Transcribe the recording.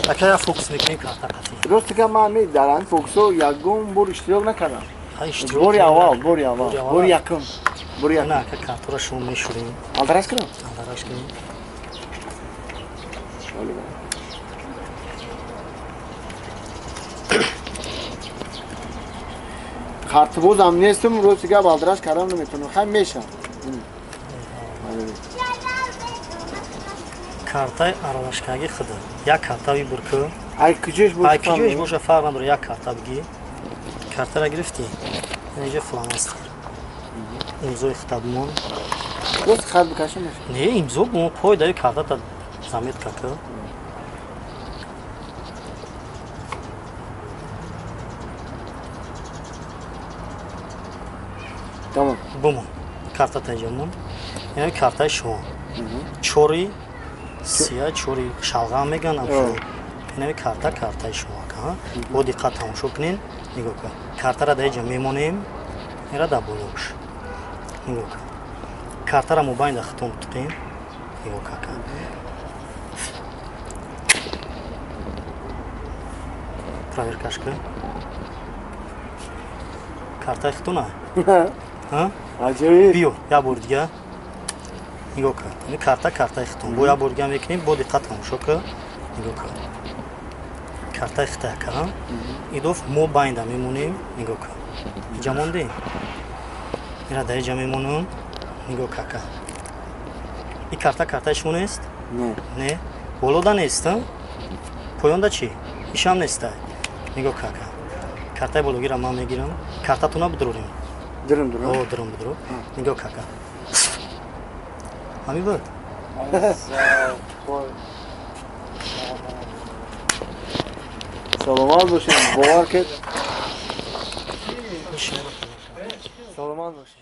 Ака я фокус мекунем карта қатӣ. Рости ка ман дар ҳамин фокусҳо ягон бор иштирок накардам. Бори аввал, бори аввал, бори якум. Бори якум. На, ака картора шумо мешурем. Алдараш кунам? Алдараш кунем. Картбозам нестам, рости гап алдараш кардам наметавонам. Хай мешам. Картаи аралашкаги худа. Як карта вибур ку. Ай куҷош боша? Ай куҷош боша фарқ надорад, як карта бигӣ. Картара гирифтӣ. Инҷа фломастер. Имзои худа бимон. Рост хат бикашам меша? Не, имзо бимон, пой даи картата заметка ку. Тамом. Бимон. Картата инҷа мон. Яъне картаи шумо. Чори сия, чори шалғам меган. Инами карта картаи шумо ака. Бо диққат тамошо кунен. Нигоҳ кун. Картара дар инҷа мемонем. Ира дар болош. Нигоҳ кун. Картара мобайн дар хитом туқем. Нигоҳ кун ака. Проверкаш кун. Картаи хитона? Аҷоиб. Биё, як бор дига. Нигоҳ кун. Ин карта картаи хитон. Бо як бор дига мекунем, бо диққат тамошо кун. Нигоҳ кун. Картаи хита ака. Идоф мо байнда мемонем. Нигоҳ кун. Иҷа мондем. Ира дар иҷа мемонам. Нигоҳ кун ака. Ин карта картаи шумо нест? Не. Не. Болода нест, поёнда чӣ? Ишам неста. Нигоҳ кун ака. Картаи бологиро ман мегирам. Картатона бидурорем. Дурум, дурум. О, дурум, бидуру. Нигоҳ кун ака. Ҳамин буд? Саломат бошед, бовар кед. Саломат бошед.